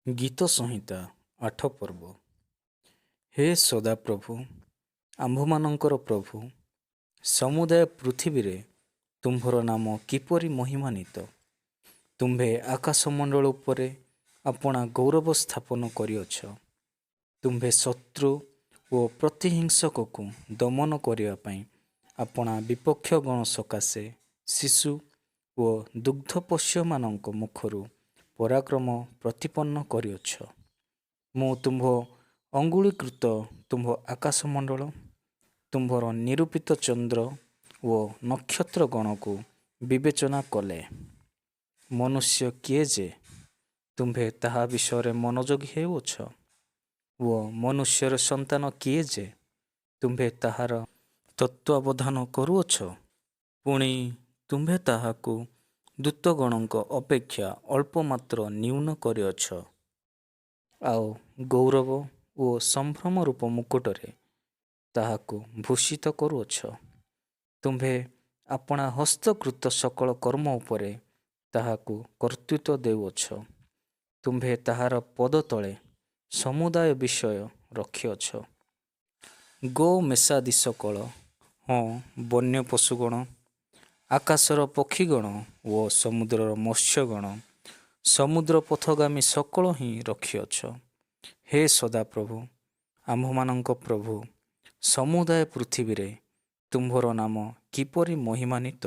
ଗୀତସଂହିତା ଆଠ ପର୍ବ। ହେ ସଦାପ୍ରଭୁ, ଆମ୍ଭମାନଙ୍କର ପ୍ରଭୁ, ସମୁଦାୟ ପୃଥିବୀରେ ତୁମ୍ଭର ନାମ କିପରି ମହିମାନ୍ୱିତ! ତୁମ୍ଭେ ଆକାଶମଣ୍ଡଳ ଉପରେ ଆପଣା ଗୌରବ ସ୍ଥାପନ କରିଅଛ। ତୁମ୍ଭେ ଶତ୍ରୁ ଓ ପ୍ରତିହିଂସକକୁ ଦମନ କରିବା ପାଇଁ ଆପଣା ବିପକ୍ଷଗଣ ସକାଶେ ଶିଶୁ ଓ ଦୁଗ୍ଧପୋଷ୍ୟମାନଙ୍କ ମୁଖରୁ ପରାକ୍ରମ ପ୍ରତିପନ୍ନ କରିଅଛ। ମୁଁ ତୁମ୍ଭ ଅଙ୍ଗୁଳୀକୃତ ତୁମ୍ଭ ଆକାଶମଣ୍ଡଳ, ତୁମ୍ଭର ନିରୂପିତ ଚନ୍ଦ୍ର ଓ ନକ୍ଷତ୍ରଗଣକୁ ବିବେଚନା କଲେ, ମନୁଷ୍ୟ କିଏ ଯେ, ତୁମ୍ଭେ ତାହା ବିଷୟରେ ମନୋଯୋଗୀ ହେଉଅଛ? ଓ ମନୁଷ୍ୟର ସନ୍ତାନ କିଏ ଯେ, ତୁମ୍ଭେ ତାହାର ତତ୍ତ୍ୱାବଧାନ କରୁଅଛ? ପୁଣି, ତୁମ୍ଭେ ତାହାକୁ ଦୂତଗଣଙ୍କ ଅପେକ୍ଷା ଅଳ୍ପମାତ୍ର ନ୍ୟୁନ କରିଅଛ, ଆଉ, ଗୌରବ ଓ ସମ୍ଭ୍ରମରୂପ ମୁକୁଟରେ ତାହାକୁ ଭୂଷିତ କରୁଅଛ। ତୁମ୍ଭେ ଆପଣା ହସ୍ତକୃତ ସକଳ କର୍ମ ଉପରେ ତାହାକୁ କର୍ତ୍ତୃତ୍ୱ ଦେଉଅଛ। ତୁମ୍ଭେ ତାହାର ପଦତଳେ ସମୁଦାୟ ବିଷୟ ରଖିଅଛ, ଗୋମେଷାଦି ସକଳ, ହଁ, ବନ୍ୟ ପଶୁଗଣ, ଆକାଶର ପକ୍ଷିଗଣ ଓ ସମୁଦ୍ରର ମତ୍ସ୍ୟଗଣ, ସମୁଦ୍ର ପଥଗାମୀ ସକଳ ହିଁ ରଖିଅଛ। ହେ ସଦାପ୍ରଭୁ, ଆମ୍ଭମାନଙ୍କ ପ୍ରଭୁ, ସମୁଦାୟ ପୃଥିବୀରେ ତୁମ୍ଭର ନାମ କିପରି ମହିମାନ୍ୱିତ!